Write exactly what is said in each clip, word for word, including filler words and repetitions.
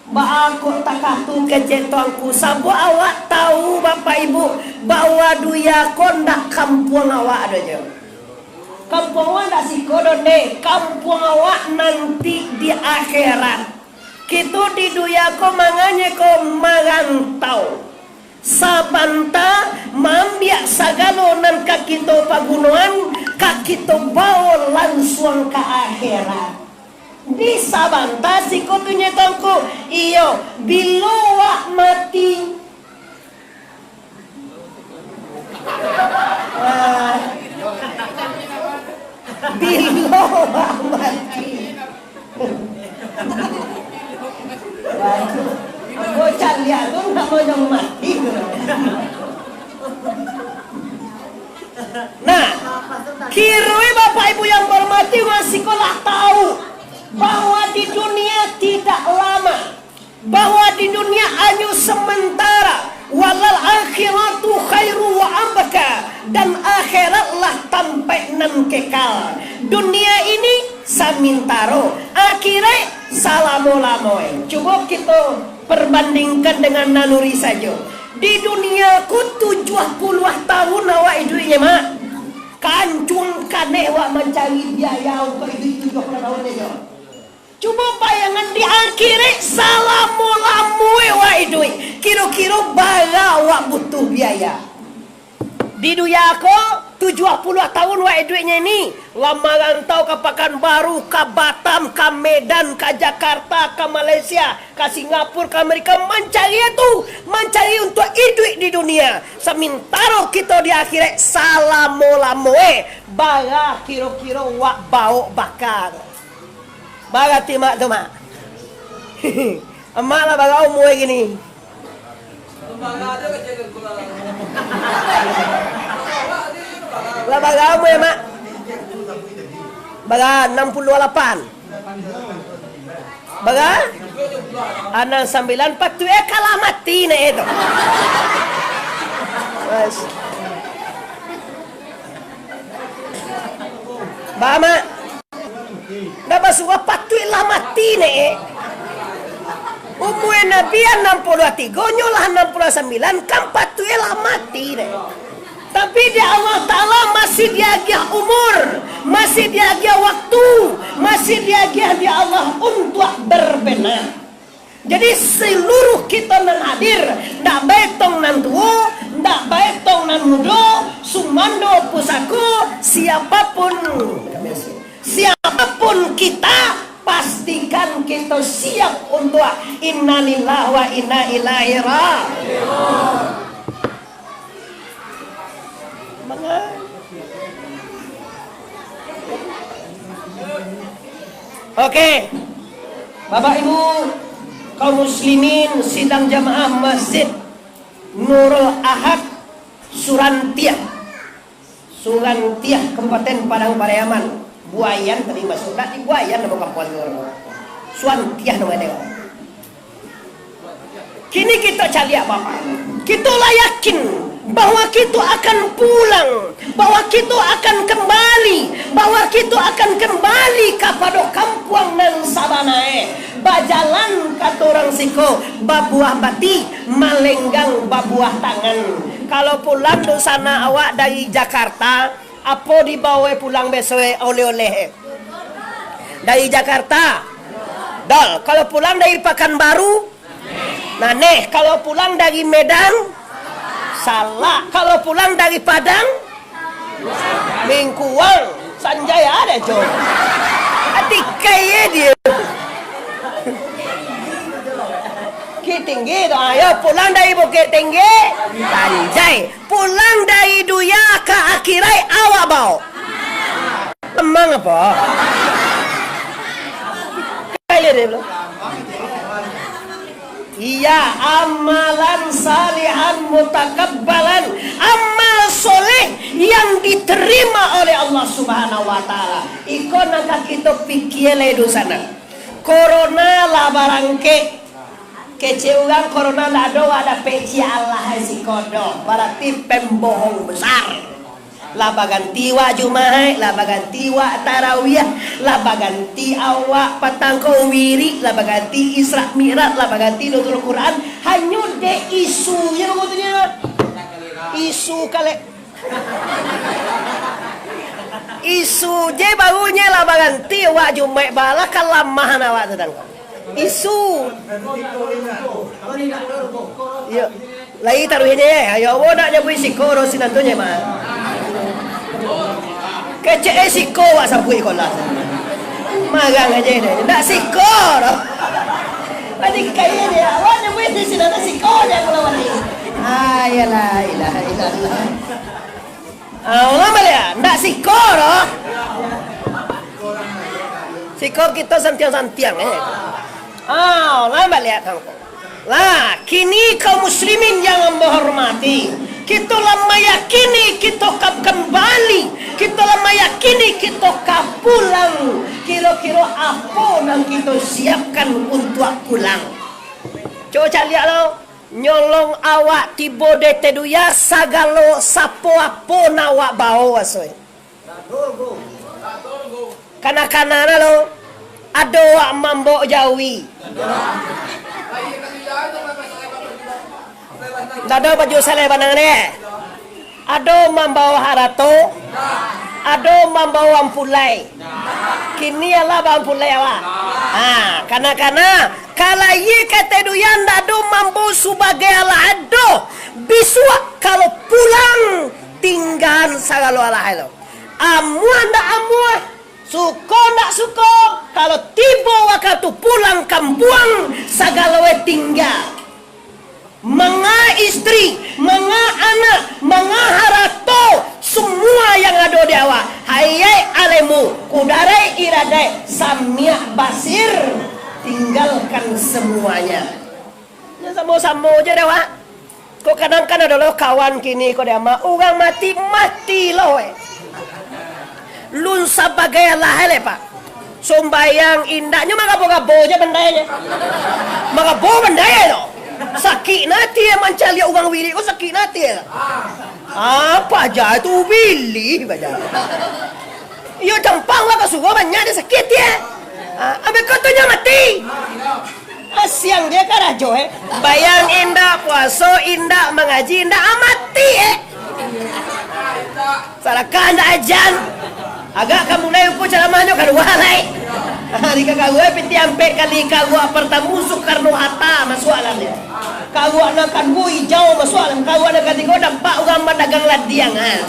Baa kok takah tu kecek Tuanku, sabab awak tahu, Bapak Ibu, bahwa dunia ko ndak kampuang awak doh jo. Kampuang awak ndak siko doh, ndeh. Kampuang awak nanti di akhirat. Kito di dunia ko manganye ko marantau. Sabanta maambiak sagalo nan ka kito pagunoan, ka kito bawo lansuang ka akhirat. Di sabanta siko tu nyo Tuanku, iyo, bilo wak mati. Ah, bilo wak mati. Waduh, ambo caliak tu ndak mau nyo mati tu. Nah, kironyo Bapak Ibu yang berhormati, masih ko lah tahu bahwa di dunia tidak lama, bahwa di dunia hanyo sementara, walal akhiratu khairu wa abqa, dan akhiratlah tampek nan kekal. Dunia ini samintaro, akhirat salamo-lamoe. Cubo kito perbandingkan dengan naluri sajo. Di dunia ko tujuah puluah tahun awak iduiknyo, Mak. Kancuang kaneh awak mancari biaya untuak iduik tujuah puluah tahun nyo. Cubo bayangan di akhirat salamo-lamoe wak iduik. Kiro-kiro bara wak butuh biaya. Di dunia ko, tujuah puluah tahun wak iduiknyo ini, lah marantau ka Pakanbaru, ka Batam, ka Medan, ka Jakarta, ka Malaysia, ka Singapura, ka Amerika, mancari itu, mancari untuak iduik di dunia. Samintaro kito di akhirat salamo-lamoe, bara kiro-kiro wak baok baka. Bara ti, Mak, tu, Mak? Amak lah bara umua kini. Lah bara umua, Mak? Bara anam puluah lapan. Bara? Anam sambilan, patuik e kalah mati nyo tu. Mas. Ba, Mak? Ndak basuo, patuik lah mati nyo e. Umua Nabi anam puluah tigo, nyo lah anam puluah sambilan, kan patuik lah mati nyo e. Tapi di Allah Ta'ala masih diagiah umur, masih diagiah waktu, masih diagiah di Allah untuak berbenah. Jadi, seluruh kito nan hadir, ndak baetong nan tuo, ndak baetong nan mudo, sumando pusako, siapapun, siapapun kita, pastikan kito siap untuak innalillahi wa inna ilaihi raji'un. Oke. Bapak Ibu, kaum muslimin, sidang jamaah Masjid Nurul Ahad, Surantiah. Surantiah, Kabupaten Padang Pariaman. Buayan tadi masuk, ndak di Buayan namo kampuang tu. Surantiah namo dia. Kini kito caliak, Bapak. Kito lah yakin bahwa kito akan pulang, bahwa kito akan kembali, bahwa kito akan kembali kapado kampuang nan sabana e. Bajalan, kato urang siko, babuah bati, malenggang babuah tangan. Kalau pulang dunsanak awak dari Jakarta, apo dibawo pulang beso e oleh-oleh e? Dari Jakarta? Dol. Kalau pulang dari Pakanbaru? Nah, neh, kalau pulang dari Medan, salak. Kalau pulang dari Padang, mingkuang. Sanjaya deh, Jo. Ati kaya dia. Bukit Tinggi tu, ayo pulang dari Bukit Tinggi, Sanjaya. Pulang dari dunia ka akhirat, awak bawa. Emang apa? Kaya dia belum? Iya, amalan salihan mutakabbalan, amal soleh yang diterima oleh Allah Subhanahu wa Ta'ala. Iko nan ka kito pikia lai dunsanak. Corona lah barangkek. Kecek urang corona lah ado, wak dapek ciek alah siko doh. Barati pembohong besar. Lah baganti wak Jumaik, lah baganti wak tarawiah, lah baganti awak patang ko wirik, lah baganti Isra Mi'raj, lah baganti Nuzul Quran, hanyo dek isu je bagotonyo. Isu kalek. Isu je barunyo lah baganti wak Jumaik, balah ka lamah awak tu tang. Isu. Iyo. Lai taruih je, ayo awak nak nyabuik siko doh sinan tu je, mah. Kecek eh siko wak sabuik ko lah. Marang aja deh. Ndak siko doh. Tadi kaya dia, awak nyabuik di sinan tu siko je kalau wani. Ah, iyalah, ilah, ilah. Ah, ulang baliak, ndak siko doh. Siko kito santiang-santiang, eh. Ah, ulang baliak tangko. Lah, kini kaum muslimin yang ambo hormati, kito lah mayakini kito ka kambali, kito lah mayakini kito ka pulang. Kiro-kiro apo nan kito siapkan untuak pulang? Cubo caliak lo. Nyolong awak tibo di Teduyan, sagalo sapo apo nan awak bao, asoi. Kana-kana na lo, ado awak mambao jawi. Ndak ado baju salai banang deh. Ado mambao harato, ado mambao ampulai. Kini alah baampulai awak. Ha, kana-kana, ka layie ka Teduyan ndak ado mambao sabagai alah ado. Bisuak kalau pulang, tinggaan sagalo alah lo. Amuah ndak amuah, suko ndak suko, kalau tibo wakatu pulang kampuang, sagalo e tingga. Manga istri, manga anak, manga harato, semua yang ado di awak. Hayai alemu, kudarai iradai, samiak basir, tinggalkan semuanya. Jan samo-samo je deh, wak. Kok kadang kan ado lo kawan kini ko deh, amak, urang mati, mati lo, eh. Lun sabagai alah, eh, le, Pak. Sumbayang indaknyo magabo-gabo je bandai je. Magabo bandai je tu. Sakik nati mancaliak urang wirik ko, sakik nati. Apa aja tu bilih baja. Iyo campang lah ka surau banyak dia sakik ya. Ah, abis ko tu nyo mati. Asiang dia karajo eh. Bayang indak puaso, indak mangaji, indak amati eh. Salakah ndak ajan. Agak ka mulai uku caramahnyo kaluar lai. Di kakaruan piti ampek kali karuak partamo Soekarno Hatta masuak dalam dia. Karuak nan kaduo ijau masuak dalam, karuak nan katigo nampak urang badagang ladiang. Ha.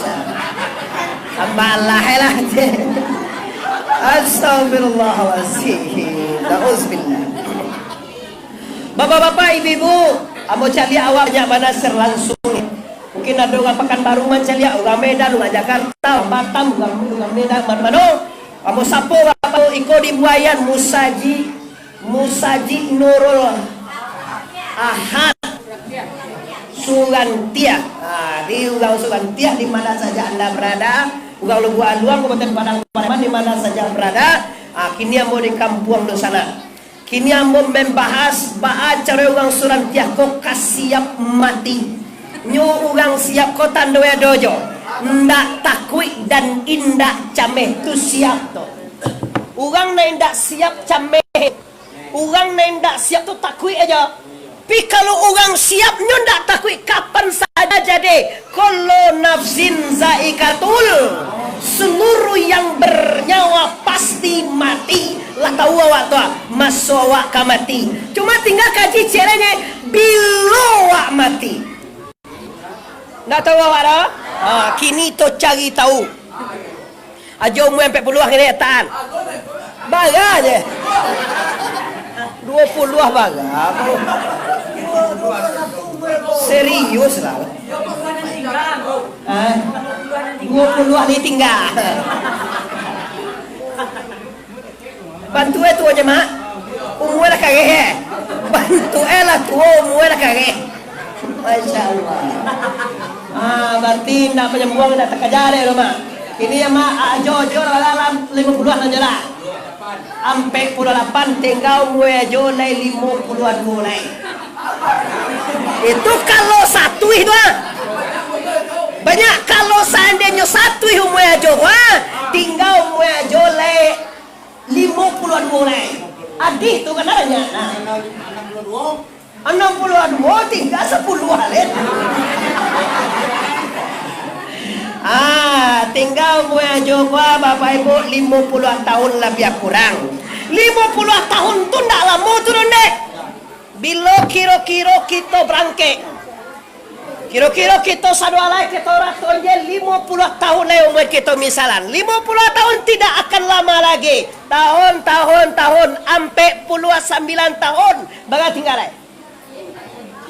Tambahlah lah. Astagfirullahalazim. Nauzubillah. Bapak-bapak, ibu-ibu, ambo caliak awak banyak bana share langsung. Mungkin ado urang Pakanbaru mancaliak, urang Medan, urang Jakarta, urang Batam, urang, urang Medan, mano-mano. Ambo sapo urang Pakanbaru, iko di Buayan, Musaji, Musaji Nurul Ahad Surantiah. Ha, di urang Surantiah, di mana saja anda berada, urang Lubuak Aluang, Kabupaten Padang Pariaman, di mana saja berada, ha, kini ambo di kampuang dunsanak. Kini ambo mambahas baa caro urang Surantiah ko ka siap mati. Nyo urang siap ko tando ado jo, ndak takuik dan indak cameh tu siap tu. Urang nan indak siap cameh, urang nan indak siap tu takuik aja. Pi kalau urang siap nyo ndak takuik kapan saja jadi. Kullu nafsin zaikatul, seluruh yang bernyawa pasti mati. Lah tahu awak tu, ah, maso awak ka mati. Cuma tinggal kaji cerenye, bilo awak mati. Ndak tahu awak dah? Ha, kini to cari tahu. Ajo umua ampek puluah kini, tahan. Bara je. Duo puluah bara. Serius lah. Ha? Duo puluah ni tinggal. Bantu eh tuo je, Mak. Umua lah kareh eh. Bantu eh lah tuo, umua lah kareh. Masya Allah. Ah, berarti indak panyambuang indak takaja deh lo, Mak. Ini ya, Mak, ajo-ajo lah dalam limo puluah aja lah. Ampek puluah lapan, tinggal umua ajo lai limo puluah duo lai. Itu kalau satu itu ah. Banyak, kalau saandainyo satuih umua Ajo, wah, tingga umua Ajo lai limo puluah duo lai. Adih tu kan banyak. Nah. Anam puluah duo, tingga sapuluah lai. Ah, tingga umua Ajo ko, Bapak Ibu, limo puluah tahun labiah kurang. Limo puluah tahun tu ndak lamo tu, Dondek. Bilo kiro-kiro kito barangkek? Kiro-kiro kito sadoalai, kito ratuan je limo puluah tahun lai umua kito misalan. Limo puluah tahun tidak akan lama lagi. Tahun, tahun, tahun, ampek puluah sambilan tahun. Baga tingga lai?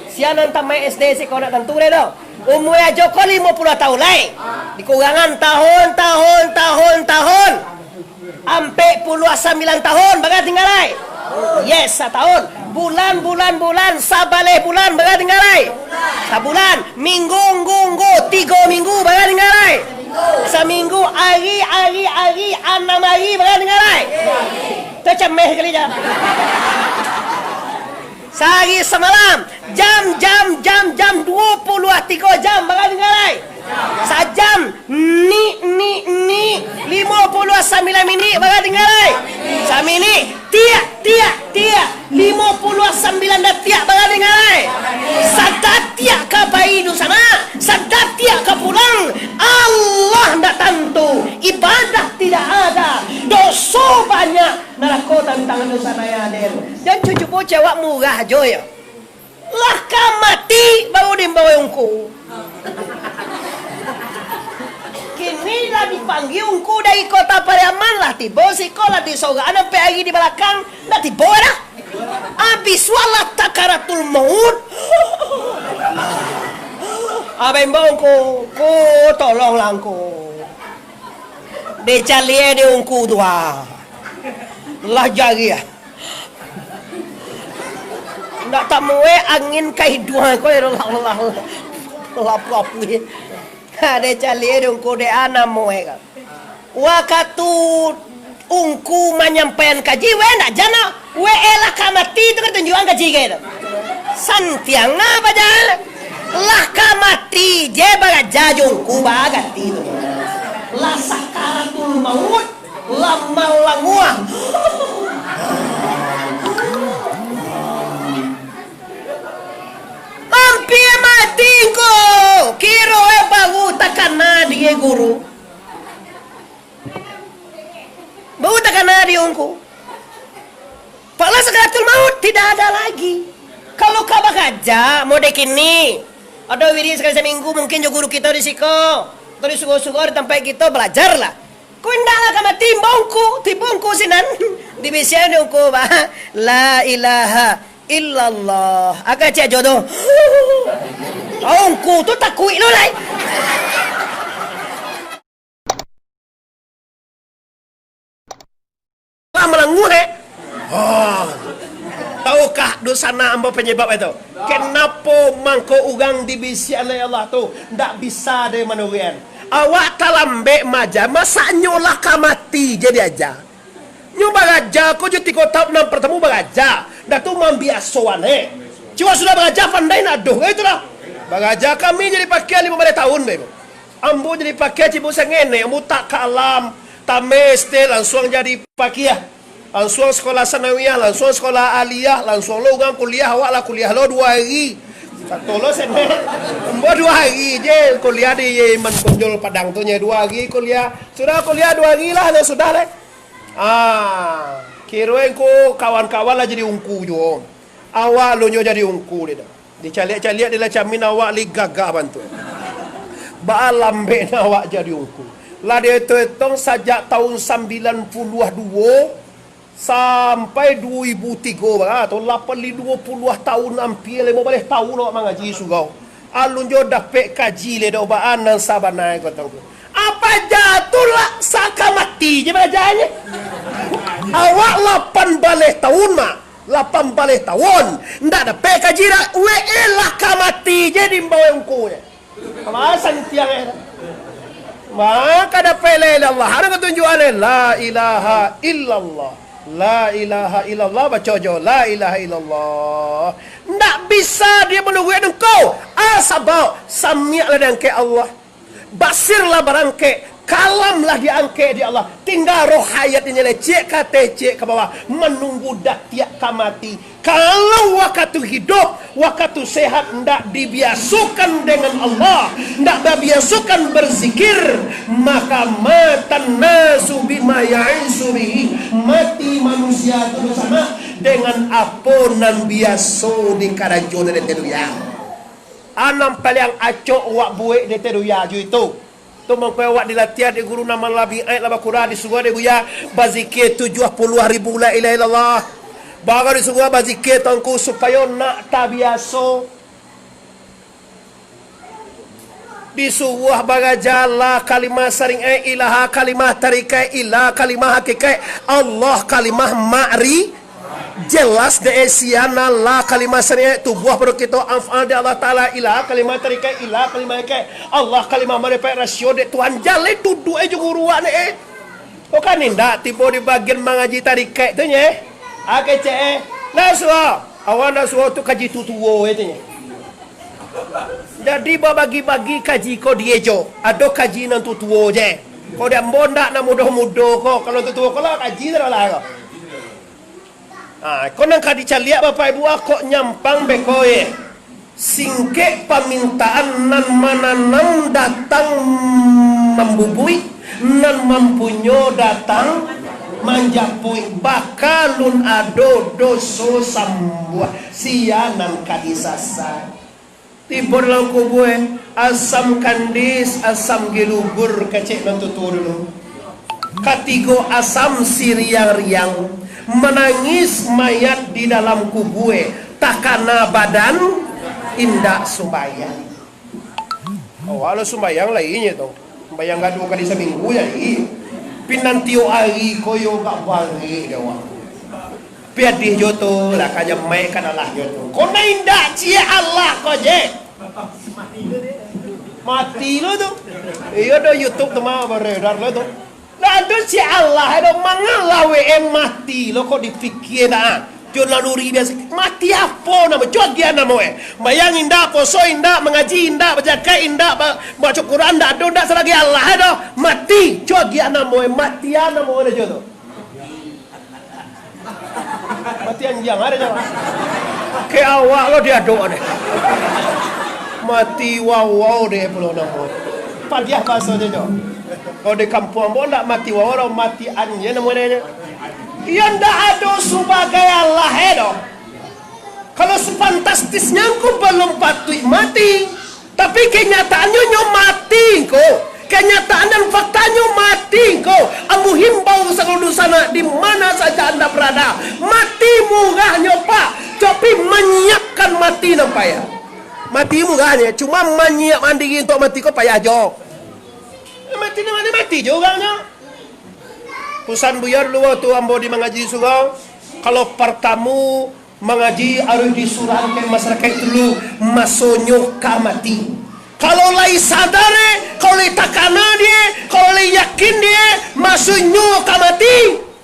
Sia nan tamaik S D siko ndak tantu deh doh. Umua Ajo ko limo puluah tahun lai. Dikurangan tahun, tahun, tahun, tahun. Ampek puluah sambilan tahun, baga tingga lai? Yes, satahun. Bulan, bulan, bulan, sabaleh bulan, baga tingga lai? Sabulan. Minggu, nggu, nggu, tigo minggu, baga tingga lai? Saminggu, ari, ari, ari, anam ari, baga tingga lai? Tacameh kali ja. Sahari samalam, jam, jam, jam, jam, duo puluah tigo jam, baga tingga lai? Sajam, ni, ni, ni, limo puluah sambilan minik, baga tingga lai? Saminik, tiak, tiak, tiak, limo puluah sambilan datiak, baga tingga lai? Sadatiak ka pai dunsanak, sadatiak ka pulang, Allah ndak tantu, ibadah tidak ada, doso banyak, narako tantang dunsanak, ya, den. Jan cubo cewak murah jo, ya. Lah ka mati, baru diimbau ungku. Kini lah dipanggia ungku dari Kota Pariaman, lah tibo siko, lah disorakan ampek ari di balakang, ndak tibo dah. Abih sualah sakaratul maut. Abah imbau ungku, "Ku, tolonglah ungku. Dicaliak dek ungku tu, ah. Lah jariah." Ndak tamuek angin ka iduang ko, ya Allah, Allah, Allah. Lapu-lapu, eh. Ado caliak dek ungku dek a namuek ka. Wakatu ungku manyampaian kaji, weh ndak jano. Weh, eh, lah ka mati tu ka tunjuakan kaji ka tu. Santiang apa ja? Lah ka mati je baraja jo ungku bagati tu. Lah sakaratul maut. Lah malanguah. Ampia mati ngku. Kiro e baru takana dek guru. Baru takana dek ungku. Pala sakaratul maut tidak ada lagi. Kalau ka baraja, model kini, ado wirid sakali saminggu, mungkin jo guru kito di siko, atau di surau-surau di tampek kito, balajar lah. Ko indak lah ka mati, imbau ungku, tibo ungku sinan. Dibisiakan dek ungku, bah, "La ilaha illallah." Agak ciek jo tu. Ungku tu takuik lo lai. Lah malanguah, eh? Oh. Tahukah dunsanak ambo panyabab itu? Kenapo mangko urang dibisiakan dek Allah tu ndak bisa dek manuruikan? Awak talambek maaja, masaknyo lah ka mati je diaja. Nyo baraja ko jo tigo tahun nan partamo baraja, dah tu mambiasoan, eh. Cuma sudah baraja pandai nak doh, eh, itulah. Baraja kami jadi pakia limo baleh tahun, be. Ambo jadi pakia cibo sangenek, ambo tak ka alam, tameh S T langsuang jadi pakia. Langsuang sekolah sanawiyah, langsuang sekolah aliyah, langsuang lo urang kuliah, awak lah kuliah lo duo hari. Sato lo senek, ambo duo hari je kuliah di Iman Bonjol Padang tu, nyo duo hari kuliah. Sudah kuliah duo hari lah, nyo sudah lai. Ah, kiro engko kawan-kawan lah jadi ungku juo. Awak lo nyo jadi ungku dek tu. Dicaliak-caliak di lah camin awak lai gagah bantuak. Baa lambeknyo awak jadi ungku. Lah dietong-etong sajak tahun sambilan puluah duo sampai duo ribu tigo bara tu, lapan li duo puluah tahun, ampia limo baleh tahun awak mangaji surau. Alun juo dapek kaji lai dek baa nan sabana ko tu. Apa ja tu lah saka mati je barajanyo. Awak lapan baleh tahun, Mak. Lapan baleh tahun, ndak dapek kaji dak? Wee, eh, lah ka mati je diimbau ungkunyo. Apa santiang eh? Maka dapek la ilaha illallah. Ado katunjuakan la ilaha illallah. La ilaha illallah, baco jo la ilaha illallah. Ndak bisa dia manuruik engkau. Ah, sabab samiak lah diangkek Allah. Basir lah barangkek, kalam lah diangkek di Allah. Tingga roh hayat inyo lecek ka ateh, cek ka bawah, manunggu datiak ka mati. Kalau wakatu hidup, wakatu sehat ndak dibiasokan dengan Allah, ndak babiasokan berzikir, maka matan nasu bima ya'isu bihi, mati manusia tu basamo dengan apo nan biaso dikarajoan di ateh dunia. A nan paliang acok wak buek di ateh dunia jo itu. Tu mangko awak dilatiah dek guru nan malabiah, lah bakura disuruah dek buya bazikia tujuah puluah ribu la ilaha illallah. Baru disuruah bazikia tu ngku supayo nak tabiaso. Disuruah baraja la kalimah syariat, ilaha kalimah tarikat, ila kalimah hakikat, Allah kalimah ma'ri-, Jelas dek e, siana la kalimah syariat, tubuah pado kito, af'al di Allah Ta'ala, ila kalimah tarikat, ila kalimah ikat, Allah kalimah maripat, rasio dek Tuhan, jaleh duduak e jo guru wak ni e. Kok kan indak tibo di bagian mangaji tarikat tu nye? A kecek e, ndak suah, awak ndak suah tu kaji tutuo e tu nye. Jadi babagi-bagi kaji ko die jo, ado kaji nan tutuo je. Ko di ambo ndak nan mudo-mudo ko, kalau tutuo ko lah kaji tu lah ko. Ha, ko nan ka dicaliak Bapak Ibu, ah, kok nyampang beko ye. Singkek pamintaan nan mananam datang mambubuik, nan mampunyo datang manjapuik. Bakalun ado doso sambuah, sia nan ka disasa. Tibo dalam kubua, asam kandis, asam gilugur, kecek nan tutuo dulu. Katigo asam siriang-riang, manangis mayat di dalam kubua, takana badan indak sumbayang. Oh, kalau sumbayang lain je tu. Sumbayang gadang kali saminggu jadi. Pinanti ari ko yo gak balik dia wak. Piadih jo tu, lah ka jamaik ka dalah jo tu. Ko nan indak ciek Allah ko je. Mati lo tu. Iyo do YouTube tu mah beredar lo tu. Lah ado ciek Allah do, mangalah W M mati lo ko dipikia dah. Jo naluri biasa. Mati apo namo? Cubo agiah namo e. Bayang indak, poso indak, mangaji indak, bajakai indak, ba-, baco Quran indak ado, indak salagi Allah e do. Mati. Cubo agiah namo e, mati a namo e jo tu. Mati anjiang ado nyo. Kek awak lo diadok ado. Mati wawau deh pulo namo. Padiah bahaso nyo. Kalau di kampuang ambo ndak mati wawau, mati anjiang namo nyo. Iyo ndak ado subagai Allah e doh. Kalau sepantastisnyo ngku balum patuik mati. Tapi kenyataannyo nyo mati ngko. Kenyataan dan faktanyo mati ngko. Ambo himbau saluruh dunsanak di mana saja anda berada. Mati murahnyo, Pak. Tapi manyiapkan mati nan payah. Mati murahnyo, cuma manyiapkan diri untuak mati ko payah jo. Mati ni mati, mati jo urangnyo. Pusan buya dulu waktu ambo di mangaji surau, kalau partamu mangaji harus disurahkan masyarakat dulu masonyo ka mati. Kalau lai sadar, eh, kalau lai takana dia, kalau lai yakin dia, masonyo ka mati,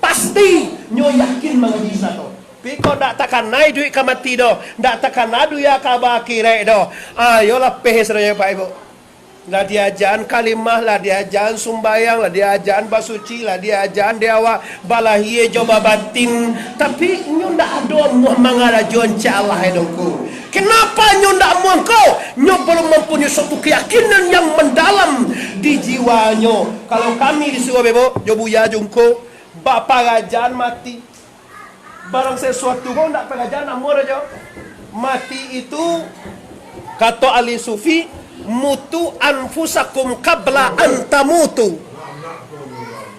pasti nyo yakin mangaji sato. Tapi kok ndak takana iduik ka mati doh, ndak takana dunia ka ba akhirat doh. Ayolah peh sadonyo Pak Ibu. Lah diajaan kalimah, lah diajaan sumbayang, lah diajaan basuci, lah diajaan di awak balahia jo babatin. Tapi inyo ndak ado amuah mangarajoan cak Allah e dongko. Kenapa inyo ndak amuah ko? Inyo balum mampunyoi suatu keyakinan yang mandalam di jiwanyo. Kalau kami disuruah bebok, jo buya jungko, baparajaan mati. Barang sesuatu ko ndak parajaan amuah rajo. Mati itu, kato ahli sufi, "Mutu anfusakum qabla an tamutu."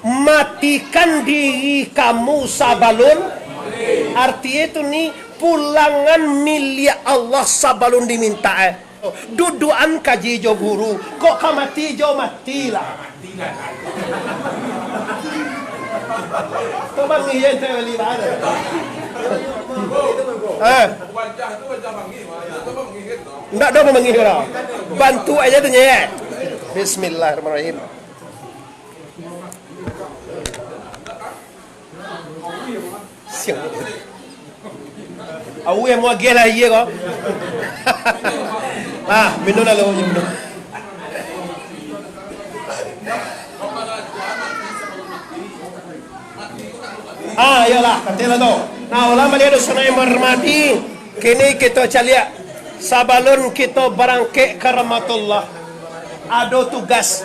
Matikan diri kamu sabalun, arti itu ni, pulangan milik Allah sabalun diminta, eh. Duduakan kaji jo guru, kok ka mati jo matilah. Tu bangih je, ente bali bahan. Eh. Ndak ado bangih ko. Bantu aja tu, nyek. Bismillahirrahmanirrahim. Siang. Awak yang mau agak lah, iya ko. Ah, minum lah, minum. Ah, iyolah, katilah tu. Nah, ulama dia dunsanak yang bahormati, kini kito caliak, sabalun kito barangkek ka rahmatullah, ado tugas.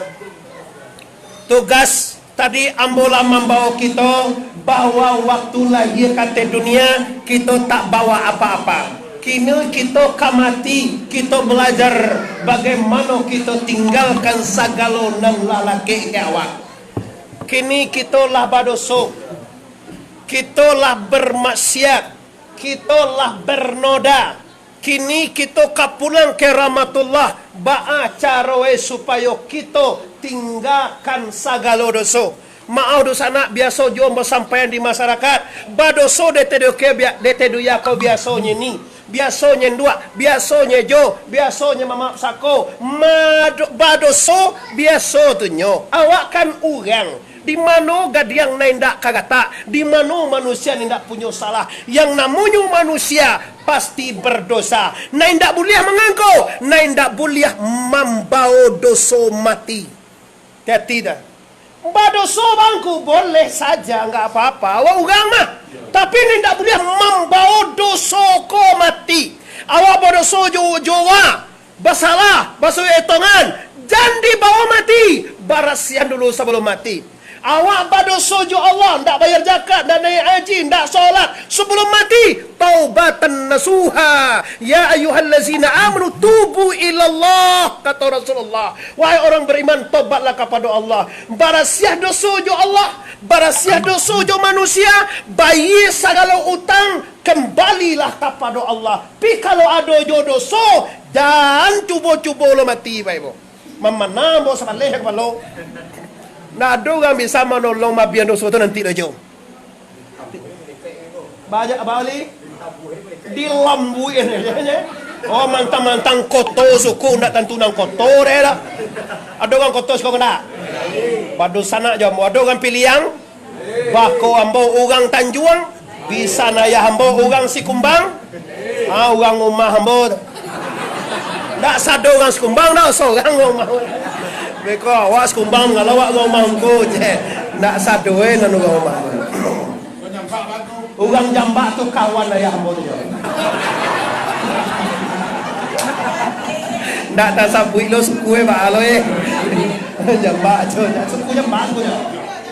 Tugas tadi ambo lah mambawo kito, bahwa waktu lahia ka ateh dunia, kito tak bawa apa-apa. Kini kito ka mati, kito balajar bagaimana kito tinggalkan sagalo nan lah lakek ka awak. Kini kito lah badoso, kito lah bermaksiat, kito lah bernoda. Kini kito ka pulang ka rahmatullah, baa caroe supayo kito tinggakan sagalo doso? Maoh dunsanak, biaso juo ambo sampaian di masarakat, badoso di ateh dunia ko bia-, di ateh dunia ko biasonyo ni, biasonyo induak, biasonyo jo, biasonyo mamak sako, mado-, badoso biaso tu nyo. Awak kan urang, di mano gadiang nan indak ka gatak, di mano manusia nan indak punyo salah. Yang namonyo manusia pasti berdosa. Nan indak buliah mangangko, nan indak buliah mambawo doso mati. Hati-hati dah. Badoso bangku boleh saja, nggak apa-apa. Awak urang mah. Tapi nan indak buliah mambawo doso ko mati. Awak badoso jo, jo urang. Basalah, basuik etongan, jan dibawo mati, barasiahan dulu sabalum mati. Awak badoso jo Allah, ndak bayar zakat, ndak naiak haji, ndak solat, sabalum mati, taubatan nasuha. Ya ayyuhallazina amanu tubu ilallah, kata Rasulullah. Wahai orang beriman, tobatlah kapado Allah. Barasiah doso jo Allah, barasiah doso jo manusia, bayia sagalo utang, kambalilah kapado Allah. Pi kalau ado jo doso, jan cubo-cubo lo mati, Bapak Ibu. Mamanam ambo sabaleh kapalo. Ndak ado urang bisa manolong maabihan doso tu nanti lo jo. Banyak bali. Dilambuikan aja. Oh, mantang-mantang koto suku, ndak tantu nan koto deh dah. Ado urang koto siko ndak? Badunsanak jo ambo. Ado urang Piliang? Bako ambo urang Tanjuang, bisan ayah ambo urang Sikumbang, ha, urang umah ambo tu. Ndak sado urang Sikumbang, ndak, sorang urang umah. Beko awak Sikumbang, kalau awak urang umah angko je. Ndak sado, eh, nan urang umah. Urang Jambak tu kawan ayah ambo tu je. Ndak tasabuik lo suku, eh, baa lo, eh. Jambak tu, suku Jambak tu je.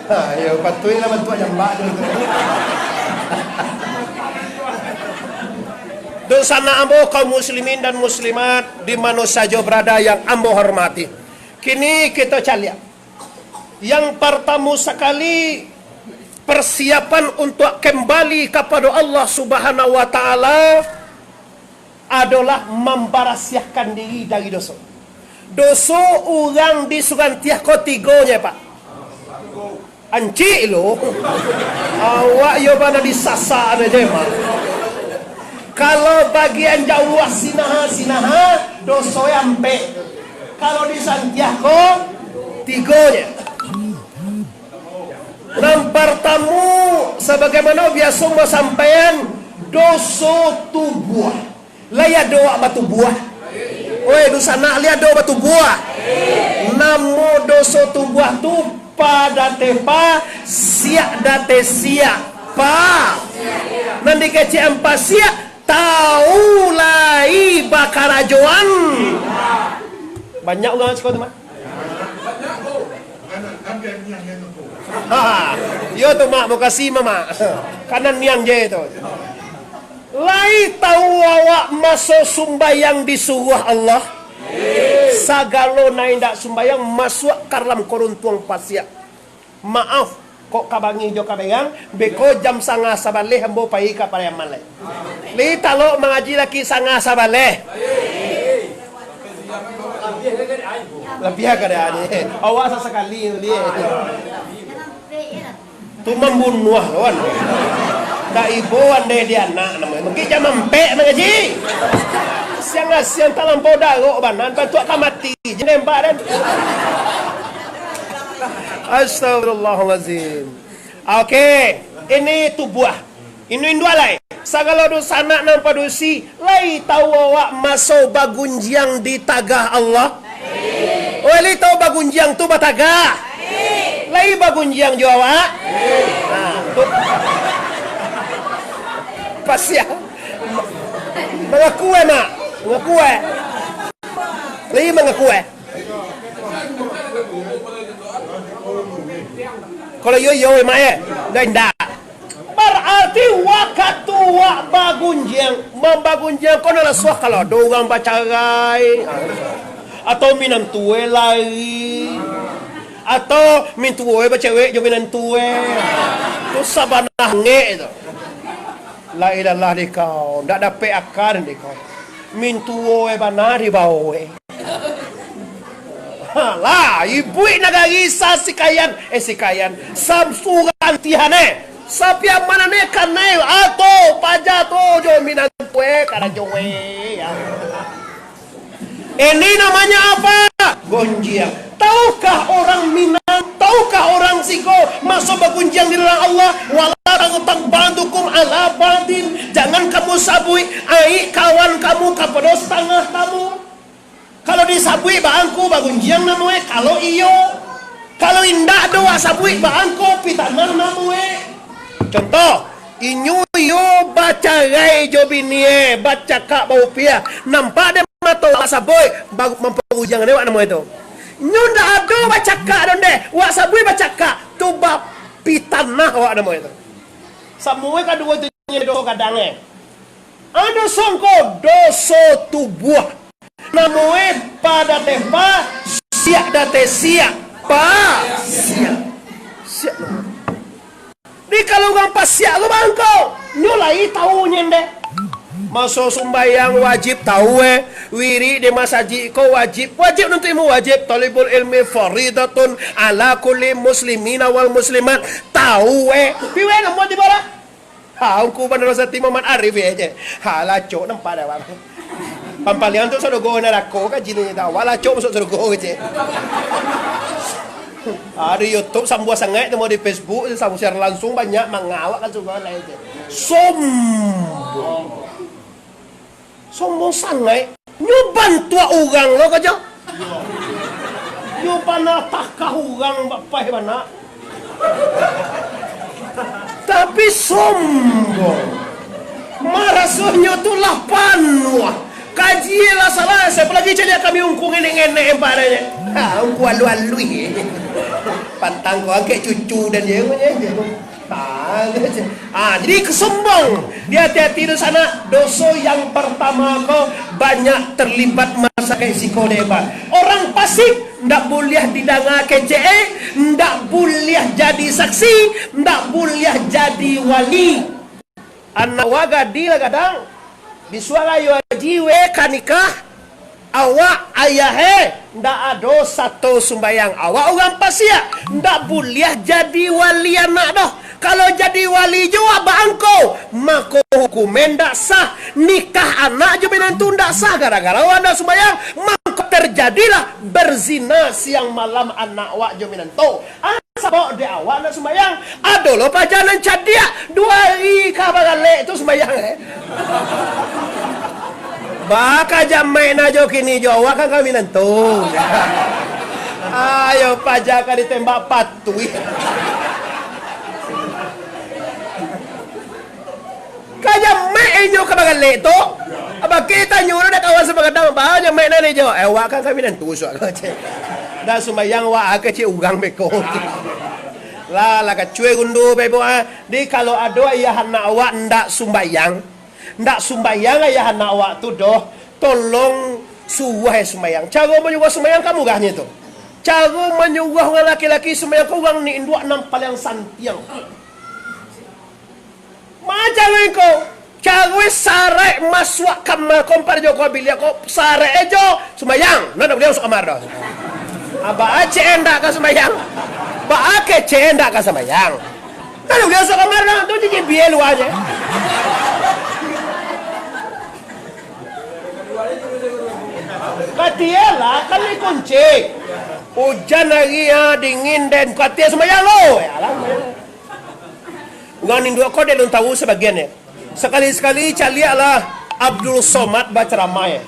Ha, iyo, patuiklah bantuak jambak tu. Dunsanak ambo, kaum muslimin dan muslimat, di mano sajo barada yang ambo hormati. Kini kito caliak. Yang partamo sakali, persiapan untuak kambali kapado Allah Subhanahu wa Ta'ala, adolah mambarasiahkan diri dari doso. Doso urang di Surantiah ko tigo nyo, Pak. Ancik lo. Awak iyo bana disasak aja, Pak. Kalau bagian jauah sinaha-sinaha, doso ampek. Kalau di Surantiah ko, tigo nyo. Nan partamo, sabagaimano biaso ambo sampaian, doso tubuah. Lai ado awak batubuah? Oi, dunsanak, lai ado batubuah? Namo doso tubuah tu, pa date pa, siak date siak. Pa. Nan dikecekan pasiak, tau lai bakarajoan. Banyak urang siko tu, Mak. Ha, iyo tu, Mak, makasih, Mamak. Kana niang je tu. Lai tau awak maso sumbayang disuruah Allah? Sagalo nan indak sumbayang masuak ka dalam karuntuang pasiak. Maaf, kok ka bangih jo ka berang, beko jam sangah sabaleh ambo pai ka Pariaman lai. Lai talok mangaji laki sangah sabaleh. Labiah ka dia ni. Awak sasakali tadi. Tu mambunuah kawan. Ndak ibo andai di anak namonyo. Mungkin jam ampek mangaji. Siang-siang talampau darok bana, bantuak ka mati. Janembak dan. Astagfirullahalazim. Oke, ini tubuah. Indu-induak lai. Sagalo dunsanak nan padusi, lai tau awak maso bagunjiang di tagah Allah? Oi, lai tau bagunjiang tu batagah? Lai bagunjiang jo awak? Nah, tu. Pasiak. Mangaku, eh, Mak? Mangaku, eh? Lai mangaku, eh? Kalau iyo, iyo, eh, Mak, eh? Indak, indak. Bararti wakatu wak bagunjiang, mambagunjiang ko nan lah suah kalau ado urang bacarai, atau minantu e lari, atau mintuo e bacewek jo minantu e. Tu sabana angek tu. La ilaha dek kau, ndak dapek aka dek kau. Mintuo e bana dibao e. Ha, lah, ibuik nagari sasikaian, eh, sikaian, samsuran tihan, eh. Sapiamanan, eh, kanai, ato, paja to, jo minantu e, karajo e, ya. Ini namanya apa? Gonjiang. Tahukah orang Minang, tahukah orang siko, maso bagunjiang di dalam Allah, wala taghtab ba'dukum ala ba'din, jangan kamu sabuik aik kawan kamu kapado satangah kamu. Kalau disabuik bangko bagunjiang namo e, kalau iyo. Kalau indak do wak sabuik bangko pitanah namo e. Contoh, inyo iyo bacarai jo bini e, bacakak baupiah. Nampak dek mato wak sabuik, ba-, mampagunjiang dek wak namo e tu. Nyo ndak ado bacakak do ndeh, wak sabuik bacakak, tu bapitanah wak namo e tu. Samo e kaduo tu nyo doso gadang e. Ado sangko doso tubuah. Namo e pa date pa, siak date siak. Pa, siak. Siak namo. Di kalau urang pasiak ko bangko, nyo lai tau nyo ndeh. Maso sumbayang wajib tau e, wirik di masajik ko wajib, wajib nuntuik ilmu wajib, thalabul ilmi faridatun ala kulli muslimina wal muslimat, tau e. Piwe namo tibo lah? Ha, Ungku Bandaro Sati Muhammad Arif, eh, cek. Ha, lacok nampak dah, Bang. Pampaliang tu sarugo narako ka jin ni tau. Wah, lacok masuk sarugo, cek. Ha, di YouTube sambuah sangaik tu, mau di Facebook sambuah siaran langsung banyak mangawak kan suka lah, cek. Sombong. Sombong sangaik. Nyo bantuak urang lo kajo. Nyo panah takah urang bapaih bana. Tapi sombong. Marasonyo tu lah panuah. Kaji lah salasai, apalagi caliak kami ungku ngenek-ngenek empat nyo. Ha, ungku aluih-aluih. Pantang ko angkek cucu dan dia punya. Ah, ah, jadi kesombong. Di hati-hati tu sanak, doso yang pertama ko banyak terlibat masalah siko deba. Orang pasik ndak buliah didanga kecek, ndak buliah jadi saksi, ndak buliah jadi wali. Anak wak gadih lah gadang. Bisuak lah ayo haji weh ka nikah. Awak ayah e, ndak ado sato sumbayang. Awak urang pasiak, ndak buliah jadi wali anak doh. Kalau jadi wali jo awak baangko, mako hukum e ndak sah. Nikah anak jo minantu ndak sah gara-gara awak ndak sumbayang. Mako terjadilah berzina siang malam anak awak jo minantu. Ah, sabab dek awak ndak sumbayang. Ado lo paja nan cadiak, duo ari ka baralek tu sumbayang, eh. Baka jamaik na jo kini jo awak kan kami nantu. Ayo paja ka ditembak patuih. Ka jamaik inyo ka baralek tu. Abaki tanyo dah kawan sapagadang, ba jamaik nan ijo. Eh, awak kan kami nantu suak ko, cek. Dah sumbayang awak, ah, kecek urang beko. Lah, lah kacue gundu bebo, ah. Di kalau ado ayah anak awak ndak sumbayang, ndak sumbayang ayah anak awak tu doh, tolong suruah e sumbayang. Caro manyuruah sumbayang ka murahnyo tu. Caro manyuruah urang laki-laki sumbayang ka urang ni induak nan paliang santiang. Macam iko, caro e sarek masuak kama ko, ampek jo ko biliak ko, sarek e jo sumbayang, ndak buliah masuak kamar doh. Abah aceh ndak ka sumbayang, baa kecek ndak ka sumbayang, ndak buliah masuak kamar doh, tu cici bia lua je. Katia lah, kan dikunci. Ujan hari, ah, dingin den, katia sumbayang lo. Ya lah. Urang induak ko dek lun tahu sabagian, ya. Sakali-sakali caliaklah Abdul Somad bacaramah, ya.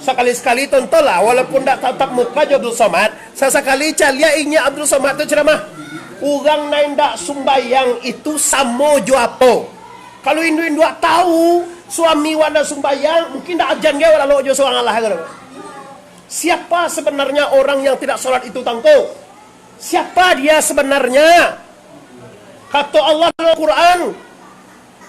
Sakali-sakali tontonlah, walaupun ndak tatap muka jo Abdul Somad, sasakali caliak inyo Abdul Somad tu caramah. Urang nan indak sumbayang itu samo jo apo? Kalau induak-induak tahu suami wak ndak sumbayang, mungkin ndak ajan gai wak lalok jo surang alah ko. Siapa sebenarnya orang yang tidak sholat itu, tangko? Siapa dia sebenarnya? Kato Allah dalam Quran,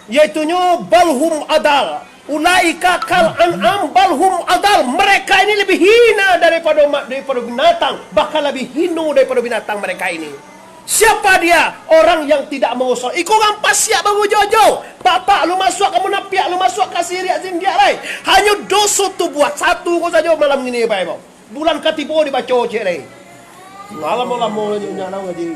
yaitunyo, "Balhum adal. Ulaika kal an'am balhum adal." Mereka ini lebih hina daripado ma-, daripado binatang, bahkan lebih hino daripado binatang mereka ini. Siapa dia? Orang yang tidak mau sholat. Iko urang pasiak barujo-jo. Bapak lu masuak ka munapiak, lu masuak ka siriak zindiak lai. Hanyo doso tu buah satu ko sajo malam ngini, Bapak Ibu. Bulan ka tibo dibaco ciek lai. Lamo-lamo nyo nyo ngaji.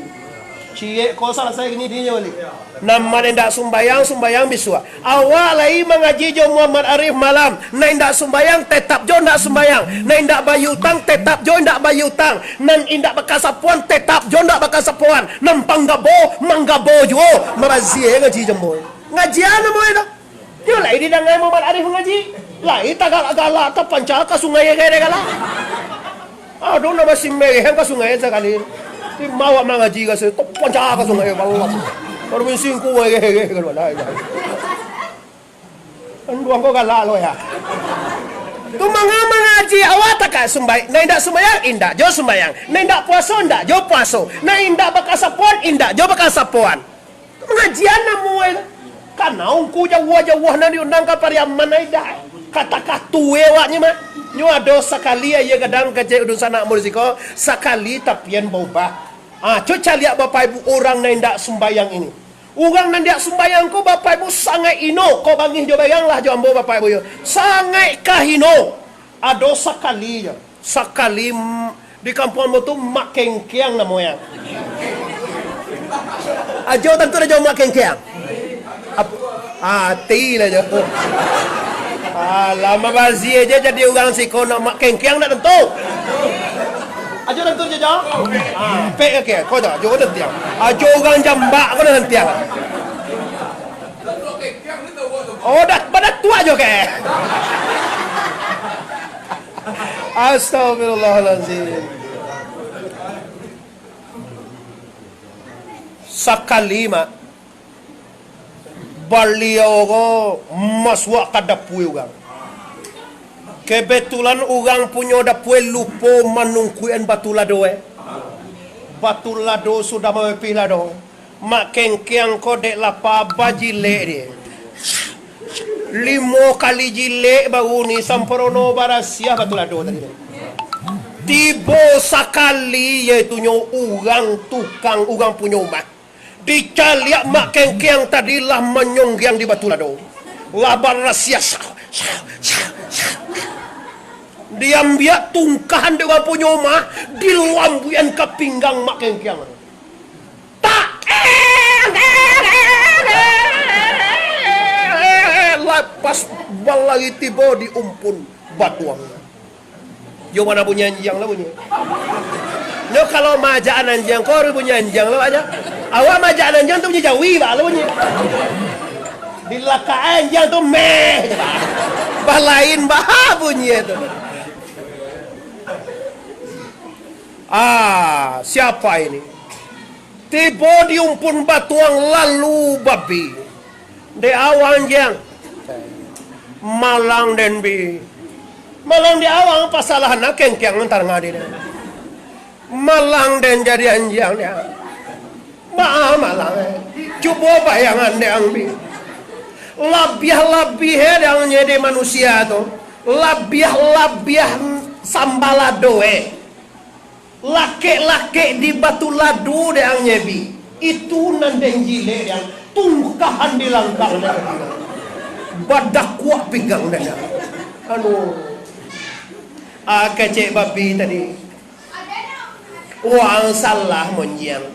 Ciek ko salasai ngini dinyo baliak. Nan indak sumbayang, sumbayang bisuak. Awak lai mangaji jo Muhammad Arif malam. Nan indak sumbayang, tetap jo indak sumbayang. Nan indak bayia utang, tetap jo indak bayia utang. Nan indak bakasapoan, tetap jo indak bakasapoan. Nan panggabo, manggabo juo. Mabaziah ngaji jo ambo. Ngaji a namo itu? Yo lai didangai Muhammad Arif mangaji. Lai tagalak-galak, tapanca ka sungai, galak. Aduh, nan basimerehan ka sungai sakali. Di mawak mangaji ka situ, tapanca ka sungai, galak. Baru binsingku, weh, weh, weh, galak. Anduang ko galak lo, ya. Tu manga mangaji awak takah sumbai-, nan indak sumbayang, indak jo sumbayang. Nan indak puaso, indak jo puaso. Nan indak bakasapoan, indak jo bakasapoan. Mangaji a namo e. Kana ungku jauah-jauah nan diundang ka Pariaman ai dah. Katakah tuo awaknyo mah. Nyo ado sakali aia gadang kecek dunsanak murid siko, sakali tapian baubah. Ah, co caliak Bapak Ibu urang nan indak sumbayang ini. Urang nan indak sumbayang ko Bapak Ibu sangaik hino, kok bangih jo bayanglah jo ambo Bapak Ibu yo. Sangaik ka hino. Ado sakali jo. Sakali, mm, di kampuang ambo tu Mak Kengkeang namo e. Ajo tantu ado jo Mak Kengkeang. Ap-, ati lah jo. Alah, mabaziah je jadi urang siko nak Mak Kengkeang nak tantu. Ajo tantu je, Jo. Ah, pek ke, ko Jo, Jo tantiang. Ajo urang jambak ko nan tantiang. Oh, dah, badatuak jo ke? Astagfirullahalazim. Sakali, Mak, baliau ko masuak ka dapua urang. Kebetulan urang punyo dapua lupo manungkuikan batu lado, eh. Batu lado sudah mamipih lado. Mak Kengkeang ko dek lapa bajilek dia. Limo kali jilek baru ni samparono barasiah batu lado tadi tu. Tibo sakali, yaitunyo urang tukang, urang punyo umah. Dicaliak Mak Kengkeang tadi lah manyonggiang di batu lado. Lah barasiah. Diambiak tungkahan dek urang punyo umah, dilambuikan ka pinggang Mak Kengkeang. Tak! Lapas balari tibo di umpun batuang. Yo, mana bunyi anjiang lah bunyi. Nyo kalau maajakan anjiang, ko bunyi anjiang lah aja. Awak maajakan anjiang tu bunyi jawi, bah, lah bunyi. Dilakakan anjiang tu, meh. Bah lain, bah bunyi tu. Ah, siapa ini? Tibo di umpun batuang lalu babi. Dek awak anjiang. Malang den bi. Malang dek awak pasalahan Kengkeang antaro ngadi den. Malang den jadi anjiang dia. Baa malang, eh. Cubo bayangan dek ang bi. Labiah-labiah, eh, dek ang nyadi manusia tu. Labiah-labiah sambalado, eh. Lakek-lakek di batu lado dek ang nyebi. Itu nan den jilek dek ang, tungkahan di langkang dek ang. Badakuak pinggang dek ang. Anu. Ah, kecek babi tadi. Wang salah monjiang.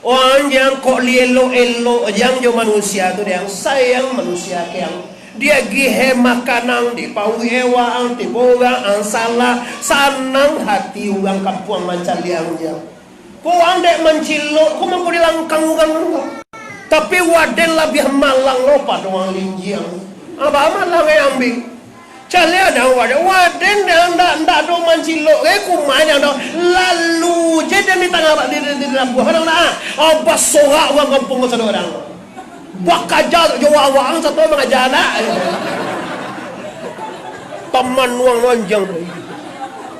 Wang anjiang kok lielok-elok anjiang jo manusia tu, dek ang sayang manusia ke ang. Diagiah makanan, dipauik waang, tibo urang ang salah, sanang hati urang kampuang mancaliak ang anjiang. Ko ang dek mancilok, ko mangko di langkang urang tu. Tapi waden labiah malang lo pado ang linjiang. Abah malang e ambi. Caliak dek ang waden, waden dek ang ndak, ndak ado mancilok, eh, kumain dek ang tu. Lalu je den di tangah, di, di, di labuah dek ang, ah. Abah sorak urang kampuang ko sadonyo. Bakaja jo waang-waang sato mangaja nak. Tamanuang lo anjiang tu.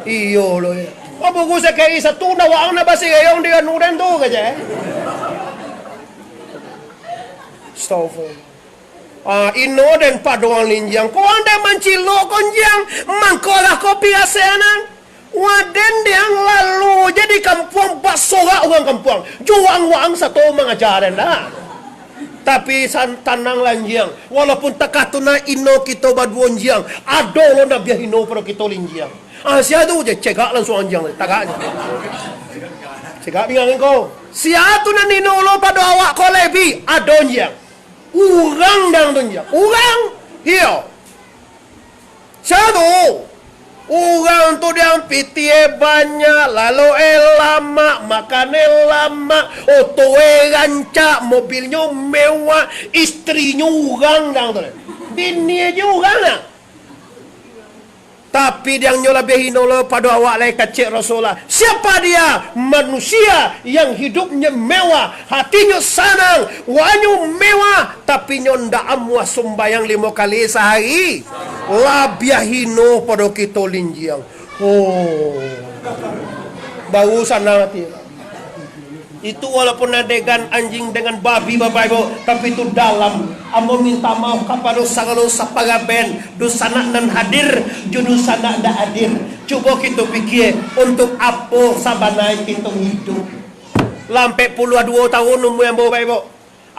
Iyo lo. Abu Gus K I satu ndak waang nak basirayong di anu den tu kaja. Astagfirullah. Ah, ino den padoang linjiang. Ko ang den mancilok ko anjiang. Mangko lah ko piasenan. Waden diang lalu je di kampuang, basorak urang kampuang. Juang-waang sato mangaja den dah. Tapi san-, tanang lah anjiang. Walaupun takah tu nak ino kito baduo anjiang, ado lo nan biah hino pado kito linjiang. Ah, sia tu je, cegak langsuang anjiang, tagak je. Cegak bingang ko. Sia tu nan hino lo pado awak ko lebi, ado anjiang. Urang dang tu anjiang. Urang, iyo. Sia tu? Urang tu diang pitie banyak, lalok e lamak, makan e lamak, oto e rancak, mobilnyo mewah, istrinyo urang dang tu. Bini e je urang lah. Tapi diangnyo labiah hino lo pado awak lai kecek Rasulullah. Siapa dia? Manusia yang hidupnya mewah, hatinyo sanang, waanyo mewah, tapi nyo ndak amuah sumbayang limo kali sahari. Labiah hino pado kito linjiang. Oh. Baru sanang hati. Itu walaupun adegan anjing dengan babi, Bapak Ibu, tapi itu dalam. Ambo minta maaf kapado sagalo saparaben, dunsanak nan hadir, jo dunsanak ndak hadir. Cubo kito pikie, untuk apo sabananyo kito hiduik? Lah ampek puluah duo tahun umua ambo, Bapak Ibu.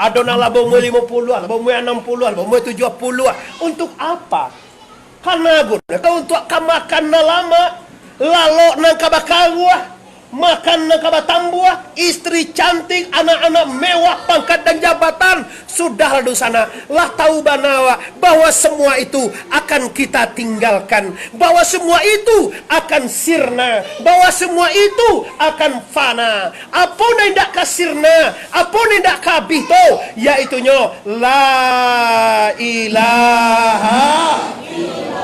Ado nan lah baumua limo puluah, lah baumua anam puluah, lah baumua tujuah puluah. Untuk apa? Kana guno ka untuak ka makan nan lamak, lalok nan ka bakaruah, makan nan ka batambuah, istri cantik, anak-anak mewah, pangkat dan jabatan, sudahlah dunsanak, lah tahu bana awak bahwa semua itu akan kita tinggalkan, bahwa semua itu akan sirna, bahwa semua itu akan fana. Apo nan indak ka sirna, apo nan indak ka abih tu, yaitunyo la ilaha.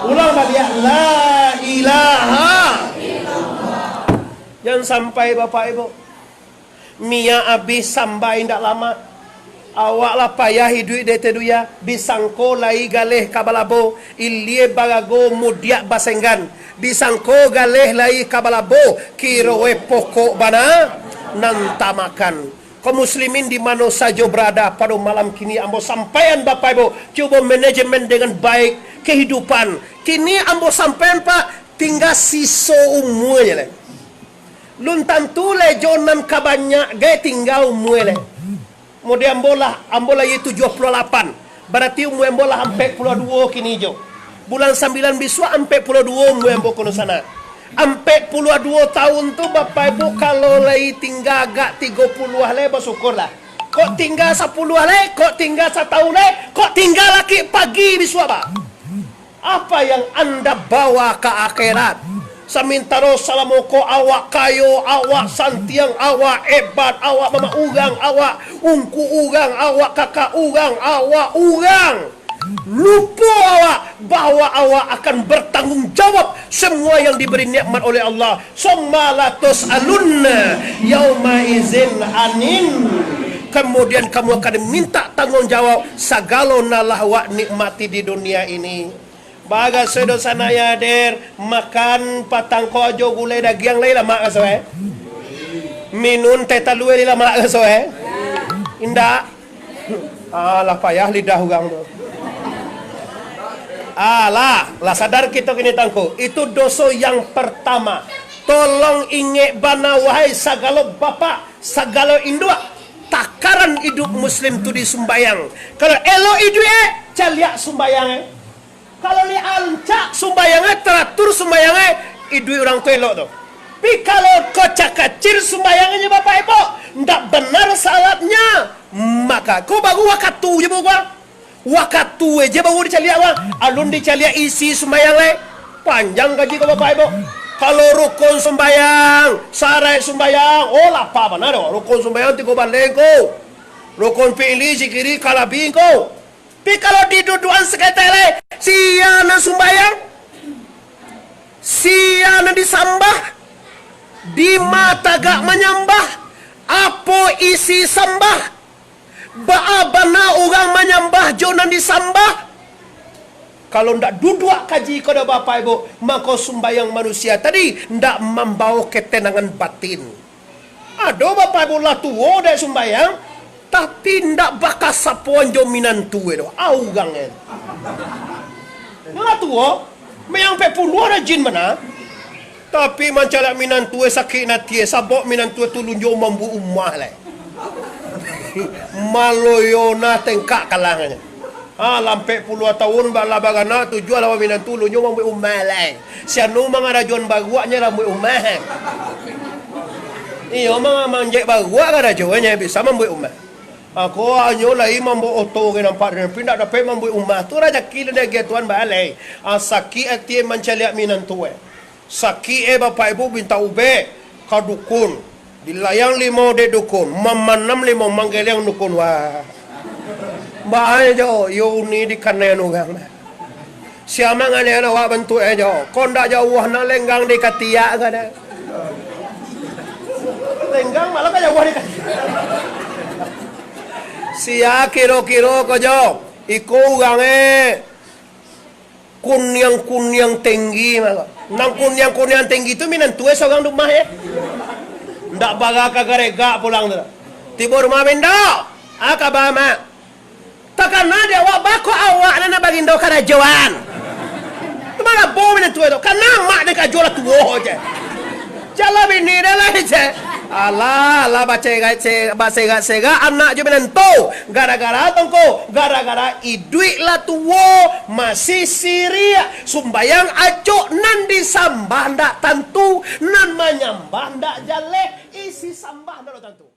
Ulang baliak, la ilaha. Jan sampai, Bapak Ibu. Minyak abih, samba indak lamak. Awak lah payah iduik di ateh dunia, disangko lai galeh ka balabo, ilie barago mudiak basenggan, disangko galeh lai ka balabo, kiroe pokok bana nan tamakan. Kaum muslimin di mano sajo barada pado malam kini ambo sampaian, Bapak Ibu, cubo manajemen dengan baik kehidupan. Kini ambo sampaian, Pak, tingga siso umua je lai. Lun tantu lai jo nan ka banyak gai tingga umua lai. Mode ambo lah, ambo lahia tujuah puluah lapan. Barati umua ambo lah ampek puluah duo kini jo. Bulan sambilan bisuak ampek puluah duo umua ambo kono sana. Ampek puluah duo tahun tu, Bapak Ibu, kalau lai tingga agak tigo puluah lai, basyukurlah. Kok tingga sapuluah lai, kok tingga satahun lai, kok tingga lakik pagi bisuak, Pak. Apa yang anda bawa ka akhirat? Samintaro salamo ko awak kayo, awak santiang, awak ebat, awak mamak urang, awak ungku urang, awak kakak urang, awak urang. Lupo awak bahwa awak akan bertanggung jawab semua yang diberi nikmat oleh Allah. Summa latus'alunna yauma izin anin. Kemudian kamu akan diminta tanggung jawab sagalo nan lah awak nikmati di dunia ini. Bagaso dunsanak yang hadir, makan patang ko jo gulai dagiang lai lamak raso, eh? Minun teh talua lai lamak raso, eh? Indak? Alah, payah lidah urang tu. Alah, lah sadar kito kini, Tangku. Itu doso yang pertama. Tolong ingek bana, wahai sagalo bapak, sagalo induak. Takaran iduik muslim tu di sumbayang. Kalau elok iduik, eh, caliak sumbayang, eh. Kalau lai rancak sumbayangnyo, taratur sumbayangnyo, iduik urang tu elok tu. Tapi kalau kocak-kacir sumbayangnyo, Bapak Ibu, ndak bana salatnyo, mako ko baru wakatu je baru. Wakatu je baru dicaliak, Bang. Alun dicaliak isi sumbayang lai. Panjang kaji ko, Bapak Ibu. Kalau rukun sumbayang, saraik sumbayang, oh, lapa bana doh. Rukun sumbayang tigo baleh ko. Rukun fi'li, zikiri, kalabi ko. Tapi kalau di dudukan saketek lai, sia nan sumbayang, sia nan disambah, di ma tagak manyambah, apo isi sambah, Baa bana urang manyambah jo nan disambah? Kalau ndak duduak kaji ko doh, Bapak Ibu, mako sumbayang manusia tadi ndak mambawo ketenangan batin. Ado Bapak Ibu lah tuo dek sumbayang, tapi ndak bakasapoan jo minantue doh. Aurangnyo. Lah tuo, mayang ampek puluah rajin bana. Tapi mancaliak minantue sakik ati, sabab minantue tu lunyo mambuek umah lai. Maloyo na tengkak kalangnyo. Ah, lah ampek puluah taun ba-, lah baranak, tujuah lah minantu, lunyo mambuek umah lai. Si anu mangarajoan baruaknyo lah mambuek umah. Iyo, mang-, manjek baruak karajonyo, bisa mambuek umah. Ako hanyo lai mambuek oto ge nampak, tapi ndak dapek mambuek umah. Tu rajaki lah diagiah Tuhan baalai. Ah, sakik ati mancaliak minantu, eh. Sakik, eh, Bapak Ibu, mintak ubek ka dukun. Dilayang limau dek dukun, mamanam limau, manggeliang dukun, wah. Baa jo, iyo uni dikanai urang. Sia manganiayo awak bantuak e jo. Ko ndak jauah nak lenggang di katiak ka dah. Lenggang malah ka jauah di katiak. Sia kiro-kiro ko jo. Iko urang e kuniang-kuniang tinggi mah. Nan kuniang-kuniang tinggi tu minantu e surang di rumah e. Ndak bara ka garegak pulang tu. Tibo rumah, "Bendo, a kaba, Mak?" Takana dek awak, baa kok awak nan, nan bagindo karajoan. Tu mah labo minantu e tu. Kana mak den karajo lah tuo je. Jan lah bini den lai je. Alah, alah baserak-se-, baserak-serak anak jo minantu. Gara-gara tongko, gara-gara iduik lah tuo, masih siriah. Sumbayang acok, nan disambah ndak tantu, nan manyambah ndak jaleh, isi sambah ndak tantu.